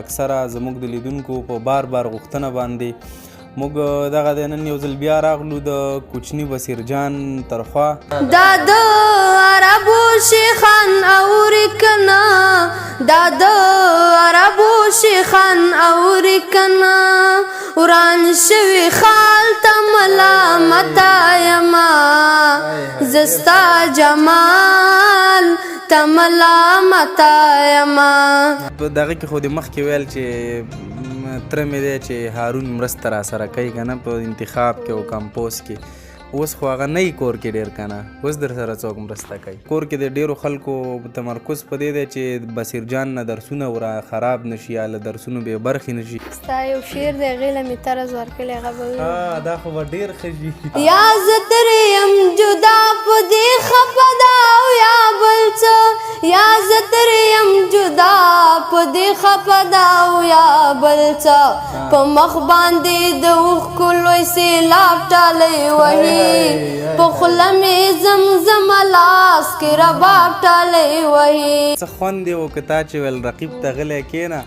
اکثره زموږ د لیدونکو په بار بار غوښتنه باندې موږ دغه د نن یو ځل بیا راغلو د کوچني بصیر جان تر خوا. دا د عربو شیخان اوري کنه، دا د عربو شیخان اوري کنه، وران شوي خال ته ملامت یما، زستا جمال ته ملامت یما. په دغه کې خو د مخکې ویل چې تره مې دی چې هارون مرسته را سره کوي که نه په انتخاب کې او کمپوز کې، اوس خو هغه نه کور کې ډېر که نه، اوس در سره څوک مرسته کوي؟ کور کې د ډېرو خلکو تمرکز په دې دی چې بصیر جان نه درسونه ورا خراب نه شي یا له درسونو بې برخې نه شي. ستا یو شعر دی، هغې له مې طرز ورکړی، هغه به ووایم. دا خو به ډېر ښه شي. یا زه ترې یم جدا په دې خفه ده او یا بل څه، یا زه ترې یم جدا په دې خفه ده او یا بل څه، په مخ باندې د اوښکو لوی سېلاب ټالۍ وهي، په خوله مې زمزمه لاس کې رباب ټالۍ وهي. څه خوند یې وکړ تا چې ویل رقیب ته غلی کښېنه،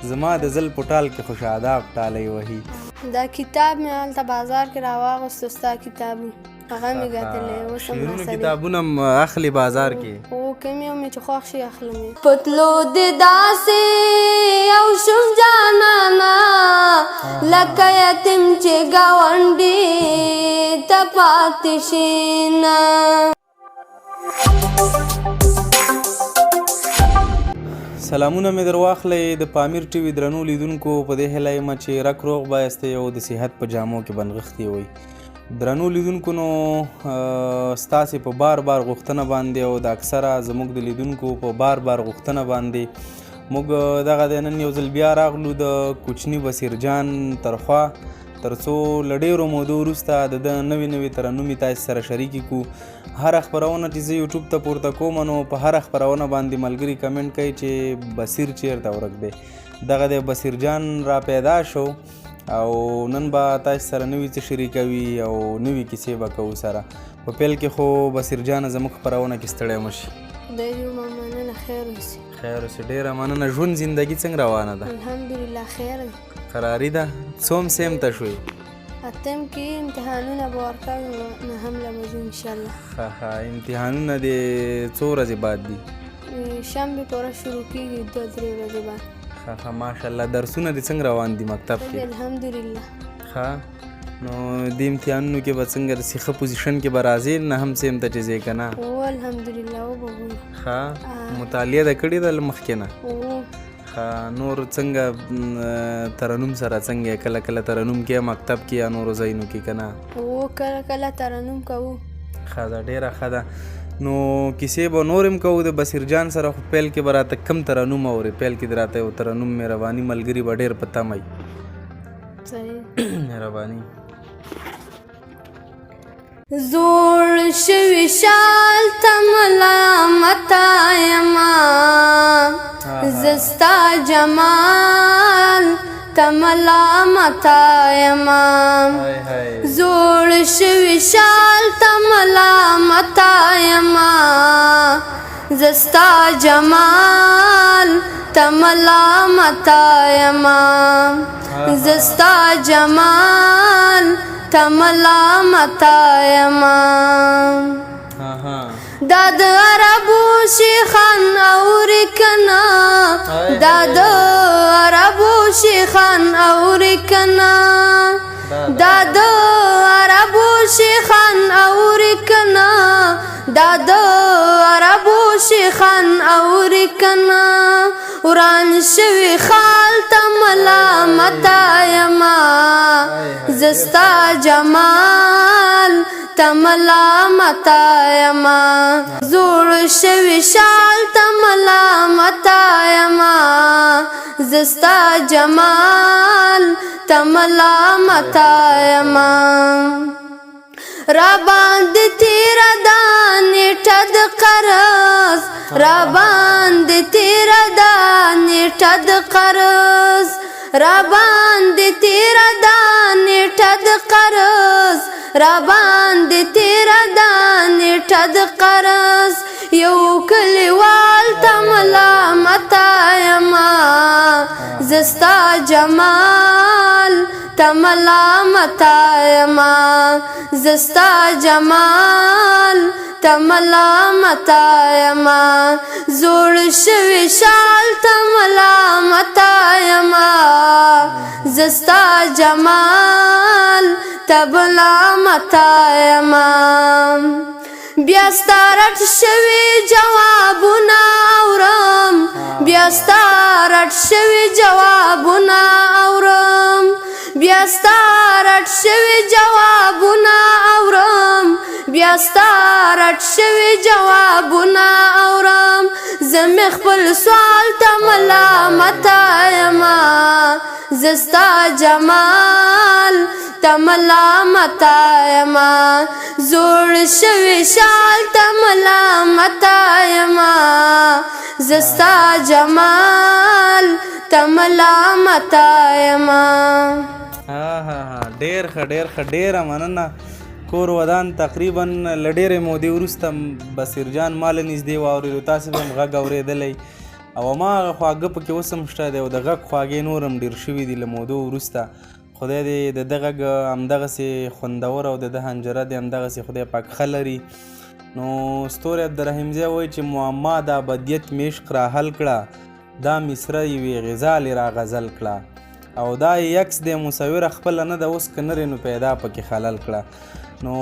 زما د زل په ټال کې خو شاداب ټالۍ وهي. دا کتاب مې هلته بازار کې راواغوستو، ستا کتاب و، هغه مې ګټلی، اوس هم شعرونو راسره. کتابونه هم اخلي بازار کې؟ هو، کوم یو مې چې خوښ شي اخلم یې. په تلو دې داسې یو شوم جانانه، لکه یتیم چې ګاونډي ته پاتې شي نه. سلامونه مې در واخلئ د پامیر ټي وي درنو لیدونکو، په دې هیله یم چې رک روغ به یاستئ او د صحت په جامو کې به نغښتي وئ. درنو لیدونکو، نو ستاسې په بار بار غوښتنه باندې او د اکثره زموږ د لیدونکو په بار بار غوښتنه باندې موږ دغه د نن یو ځل بیا راغلو د کوچني بصیر جان تر خوا، تر څو له ډېرو مودو وروسته د ده نوې نوې ترنمې تاسې سره شریکې کړو. هره خپرونه چې زه یوټیوب ته پورته کوم نو په هره خپرونه باندې ملګري کمنټ کوي چې بصیر چیرته ورک دی. دغه دی بصیر جان را پیدا شو او نن به تاسو سره نوي څه شریکوي او نوي کیسې به کوو سره. په پیل کې خو بصیر جانه زموږ خپرونه کې ستړی مه شي. خدای دې ومه، مننه، خیر اوسې. خیر اوسې، ډېره مننه. ژوند زندګي څنګه روانه ده؟ الحمدلله خیر دی. قراري ده. څوم سیم ته شوې؟ اتم کې امتحانونه به ورکوو، نهم له به ځو انشاءالله. ښه ښه، امتحانونه دې څو ورځې بعد دي؟ شنبې په ورځ شروع کېږي، 2-3 ورځې بعد. ښه ښه، ماشاءالله. درسونه دې څنګه روان دي مکتب کې؟ الحمدلله. ښه، نو دې امتحانونو کې به څنګه داسې ښه پوزیشن کې به راځې نهم سیم ته چې ځې که نه؟ هو الحمدلله، وبه ګورو. ښه، مطالعه د کړې ده له مخکې نه؟ هو. ښه، نور څنګه ترنم سره څنګه یې؟ کله کله ترنم کې مکتب کې یا نورو ځایونو کې که نه؟ هو، کله کله ترنم کوو. ښه ده، ډېره ښه ده. نو کیسې به نور هم کوو د بصیر جان سره، خو پیل کې به راته کم ترنم اورې. پیل کې دې راته یو ترنم، مهرباني، ملګري به ډېر په تمه وي. صحیح، مهرباني. زوړ شوي شال ته ملامت یما، زه ستا جمال ته ملامت یما. زوړ شوي شال ته ملامت یما، زه ستا جمال ته ملامت یما، زه ستا جمال ته ملامت یما. دا د عربو شیخان اوري کنه، دا د عربو شیخان اوري کنه، دا د عربو شیخان اوري کنه، دا د عربو شیخان اوري کنه، وران شوي خال ته ملامت یما، زه ستا جمال ته ملامت یما. زوړ شوي شال ته ملامت یما، زه ستا جمال ته ملامت یما. را باندې تېره ده نېټه د قرض، را باندې تېره ده نېټه د قرض، را باندې تېره ده نېټه د قرض، را باندې تېره ده نېټه د قرض، یو کلیوال ته ملامت یما، زه زه ستا جمال ته ملامته یمه، زه ستا جمال ته ملامته یمه، زوړ شوي شال ته ملامته یمه، زه ستا جمال ته ملامته یمه. بیا ستا رټ شوي جوابونه اورم، بیا ستا رټ شوي جوابونه اورم، بیا ستا رټ شوي جوابونه اورم، بیا ستا رټ شوي جوابونه اورم. زه مې خپل سوال ته ملامته یمه، زه ستا جمال ته ملامته یمه، زوړ شوي شال ته ملامته یمه، زه ستا جمال ته ملامته یمه. ها ها ها، ډیر ښه، ډیر ښه، ډیره مننه. کور ودان. تقریبا له ډېرې مودې وروسته بصیر جان ما له نږدې واورېدو، تاسې به هم غږ اورېدلی او هماغه خواږه پکې اوس هم شته دی، او د غږ خواږې نور هم ډېر شوي دي له مودو وروسته. خدای دې د ده غږ همدغسې خوندور او د ده حنجره دې همدغسې خدای پاک ښه لري. نو ستوری عبدالرحیمزی وایي چې معما د ابدیت مې عشق را حل کړه، دا مصره یوې غزالې را غزل کړه، او دا یې عکس دی مصوره خپله نه ده، اوس که نرې نو پیدا پکې خلل کړه. نو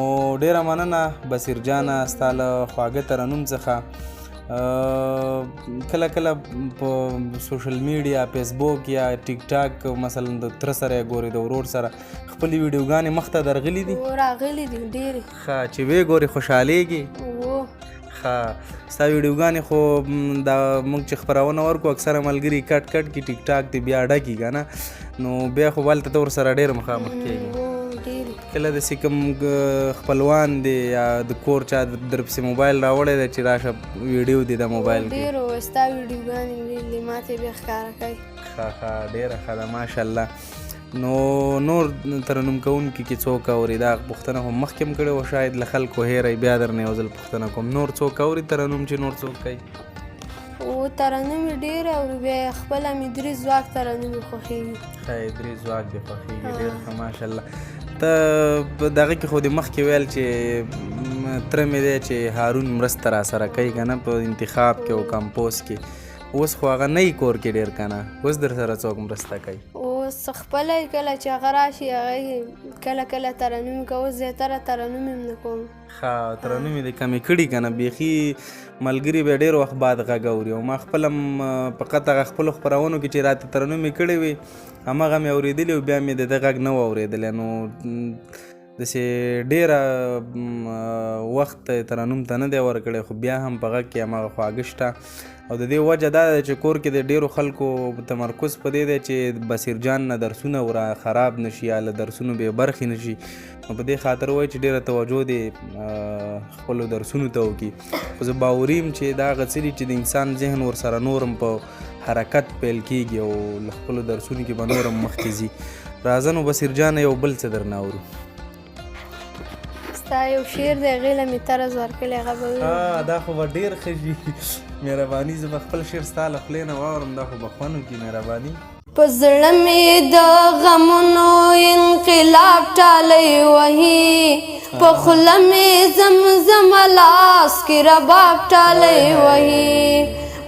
ډېره مننه بصیر جانه ستا له خواږه ترنم څخه. کله کله په سوشل میډیا، فیسبوک یا ټیک ټاک مثلا د تره سره یې ګورې، د ورور سره خپلې ویډیوګانې مخته درغلي دي؟ راغلي دي ډېرې. ښه، چې ویې ګورې خوشحالېږي؟ هو. ښه، ستا ویډیوګانې خو دا موږ چې خپرونه ورکو اکثره ملګري کټ کټ کي ټیک ټاک دې بیا ډکي که نه، نو بیا خو به هلته ته ورسره ډېر مخامخ کېږي. کله داسې کوم خپلوان دی یا د کور چا درپسې موبایل راوړی دی چې راشه ویډیو دې د موبایل کې؟ ډېرو ستا ویډیوګانې مې لیدلې، ما ته یې بیا ښکاره کوي. ښه ښه، ډېره ښه ده، ماشاءالله. نو نور ترنم کوونکي کې څوک اوري؟ دا پوښتنه خو مخکې هم کړې وه، شاید له خلکو هېره وي، بیا درنه یو ځل پوښتنه کوم، نور څوک اوري ترنم چې نور څوک کوي؟ او ترنم مې ډېر اوري، بیا خپله مې درې ځواک ترنم مې خوښېږي. ښه، درې ځواک دې خوښېږي، ډېر ښه، ماشاءالله. ته په دغه کې خو دې مخکې ویل چې تره مې دی چې هارون مرسته را سره کوي که نه په انتخاب کې او کمپوز کې، اوس خو هغه نه یي کور کې ډېر که نه، اوس در سره څوک مرسته کوي؟ اوس خپله کله چې هغه راشي هغه کله کله ترنم کوي، اوس زیاتره ترنم هم نه کوم. ښه، ترنمې دې کمې کړي که نه؟ بیخي ملګري به ډېر وخت بعد غږ اوري، او ما خپل هم فقط هغه خپلو خپرونو کې چې راته ترنمې کړې وې هماغه مې اورېدلي او بیا مې د ده غږ نه و اورېدلی. نو داسې ډېره وخت ترنم ته نه دی ورکړی، خو بیا هم په غږ کې هماغه خواږه شته. او د دې وجه دا ده چې کور کې د ډېرو خلکو تمرکز په دې دی چې بصیر جان نه درسونه ورا خراب نه شي یا له درسونو بې برخې نه شي، نو په دې خاطر وایي چې ډېره توجه دې خپلو درسونو ته وکړي. خو زه باوري یم چې دا هغه څه دي چې د انسان ذهن ورسره نور هم په حرکت پیل کېږي او له خپلو درسونو کې به نور هم مخکې ځي. راځه نو بصیر جانه یو بل څه درنه اورو. ستا یو شعر دی، هغې له مې طرز ورکړی، هغه به ووایم. دا خو به ډېر ښه شي، مهرباني. زه به خپل شعر ستا له خولې نه واورم، دا خو به خوند وکړي، مهرباني. په زړه مې د غمونو انقلاب ټالۍ وهي، په خوله مې زمزمه لاس کې رباب ټالۍ وهي،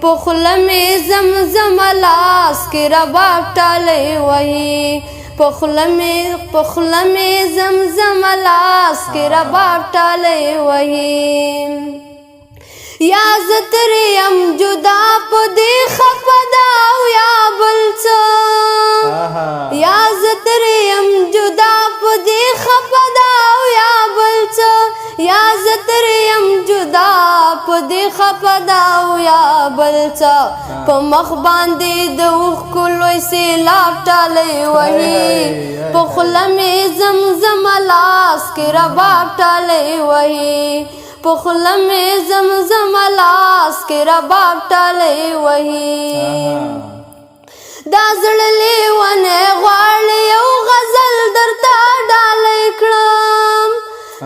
په خوله مې زمزمه لاس کې رباب ټالۍ وهي، په خوله مې زمزمه لاس کې رباب ټالۍ وهي. یا زه ترې یم جدا په دې خفه ده او یا بل څه، یا زه ترې یم جدا په دې خفه ده او یا بل څه، یا زه ترې یم جدا په دې خفه ده او یا بل څه، په مخ باندې د اوښکو لوی سیلاب ټالۍ وهي، په خوله مې زمزمه لاس کې رباب ټالۍ وهي، په خوله مې زمزمه لاس کې رباب ټالۍ وهي. دا زړه لیونی غواړي یو غزل درته ډالۍ کړم،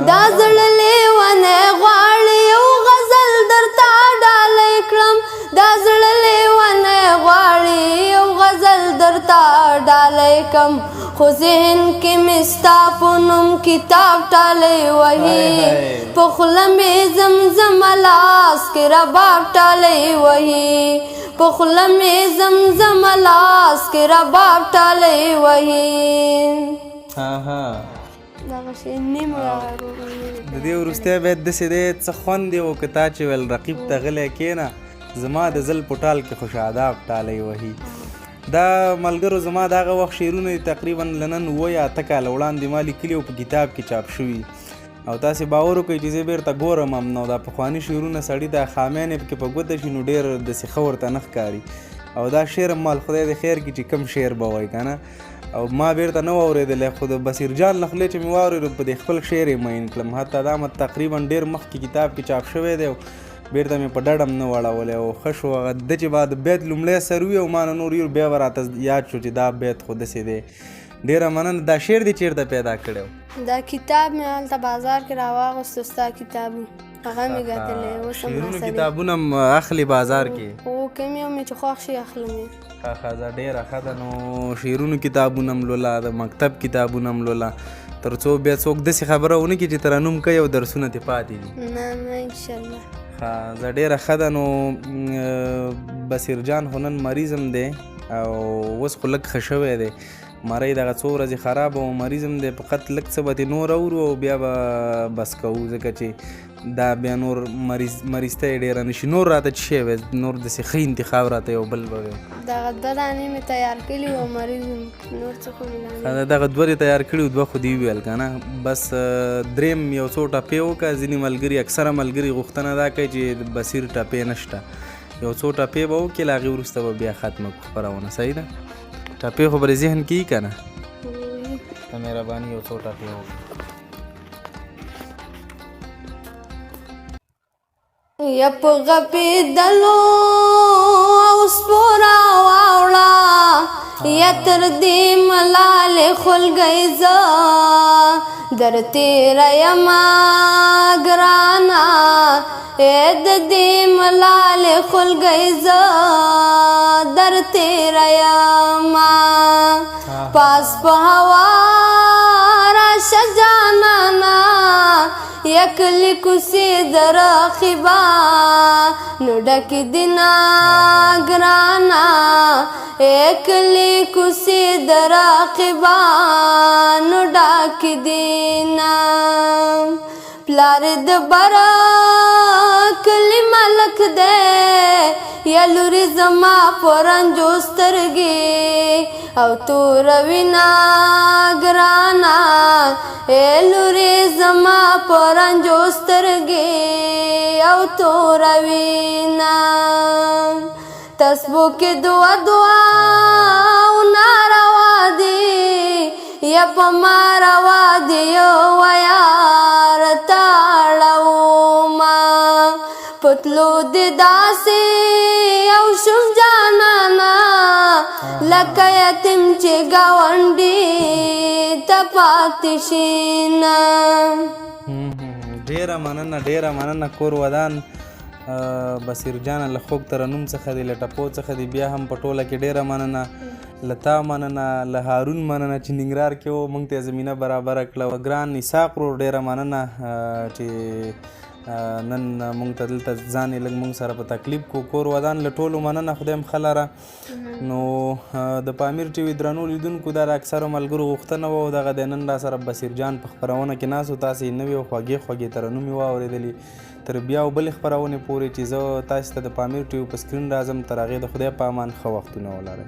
دا زړه لیونی غواړي یو غزل درته ډالۍ کړم، دا زړه لیونی غواړي یو غزل درته ډالۍ کم، خو ذهن کې مې ستا په نوم کتاب ټالۍ وهي. په خوله مې زمزمه، لاس کې رباب ټالۍ وهي. په خوله مې زمزمه، لاس کې رباب ټالۍ وهي. ها، دغه شی نیم. د دې وروستی بیت داسې دی، څه خوند یې وکړ تا چې ویل رقیب ته غلی کښېنه، زما د زل په ټال کې خو شاداب ټالۍ وهي. دا ملګرو زما د هغه وخت شعرونه دي، تقریبا له نن 7 یا 8 کاله وړاندې ما لیکلي او په کتاب کې چاپ شوي. او تاسې باور وکړئ چې زه بېرته ګورم هم، نو دا پخواني شعرونه سړي ته خامیانې پکې په ګوته شي، نو ډېر داسې ښه ورته نه ښکاري. او دا شعر هم مال خدای دې خیر کړي چې کوم شعر به وایي که نه، او ما بېرته نه و اورېدلی، خو د بصیر جان له خولې چې مې واورېدو، په دې خپل شعر یې مین کړم. حتی دا مې تقریبا ډېر مخکې کتاب کې چاپ شوی دی او بېرته مې په ډډه هم نه وړولی. او ښه شو هغه ده چې به د بیت لومړی سر وي او ما نه نور یو بیا به راته یاد شو چې دا بیت خو داسې دی. ډېره مننه. دا شعر دې چېرته پیدا کړی و؟ دا کتاب مې هلته بازار کې راواغوستو، ستا کتاب و، هغه مې کتلی، اوس هم شعرونو راسره. کتابونه هم اخلي بازار کې؟ خو کوم یو مې چې خوښ شي اخلم یې. ښه ښه، دا ډېره ښه ده. نو شعرونو کتابونه هم لوله، د مکتب کتابونه هم لوله، تر څو بیا څوک داسې خبره ونه کړي چې ترنم کوي او درسونه ترې پاتې دي. نه نه، انشاءالله. ښه، زه ډېره ښه ده. نو بصیر جان خو نن مریض هم دی او اوس خو لږ ښه شوی دی. مرۍ دغه څو ورځې خراب او مریض هم دی. فقط لږ څه به ترې نور اورو او بیا به بس کوو، ځکه چې دا بیا نور مریض مریضته یې ډېره نه شي. نور راته څه شی وایې؟ نور داسې ښه انتخاب راته یو بل به وایې. دغه دوه دانې مې تیار کړي وو، مریض وم، نور څه خو مې لا نه. ښه، دغه دوه دې تیار کړي وو، دوه خو دې وویل که نه. بس دریم یو څو ټپې وکړه. ځینې ملګري، اکثره ملګري غوښتنه دا کوي چې بصیر ټپې نشته. یو څو ټپې به وکړې، له هغې وروسته به بیا ختمه کړو خپرونه. صحیح ده؟ ټپې خو به ذهن کې که نه؟ په مهرباني یو څو ټپې وکړه. یا په غپېدلو او سپورا واوړه، یا تر دې ملالې خلګۍ زه در تېره یمه ګرانه، ای د دې ملالې خلګۍ زه در تېره یمه. پاس په هوا راشه جانانا، یکلی کوسې در خبا نو ډک دینا ګرانا، یکلی کوسې در خبا نو ډک دینا. پلار د برا کلی ملک دی، یا لوري زما پرنجو سترګې او تور وینا ګرانا، اے لوري زما پرنجو سترګې او تور وینا. تسبو کې دعا دعا او ناروا دي، یا په ما روا دي یو یار تاړو ما پتلو د داسې او شم جانانا، لکه یتیم چې گاونډي ته پاتې شینا. ډیره مننه، ډیره مننه. کور ودان بصیر جان، له خوږ ترنم څخه دی، له ټپو څخه دی، بیا هم په ټوله کې ډیره مننه. له تا مننه، له هارون مننه چې ننګرهار کې و، موږ ته یې زمینه برابره کړه. ګران اسحاق ورور، ډیره مننه چې نن موږ ته دلته ځان یې لږ موږ سره په تکلیف کو. کور ودان، له ټولو مننه، خدای هم ښه لره. نو د پامیر ټي وي درنو لیدونکو، دا د اکثرو ملګرو غوښتنه وه او دغه د نن را سره بصیر جان په خپرونه کې ناست و. تاسې یې نوې او خوږې خوږې ترنمې واورېدلې. تر بیا او بلې خپرونې پورې چې زه تاسې ته د پامیر ټي وي په سکرین راځم، تر هغې د خدای په امان، ښه وختونه ولرئ.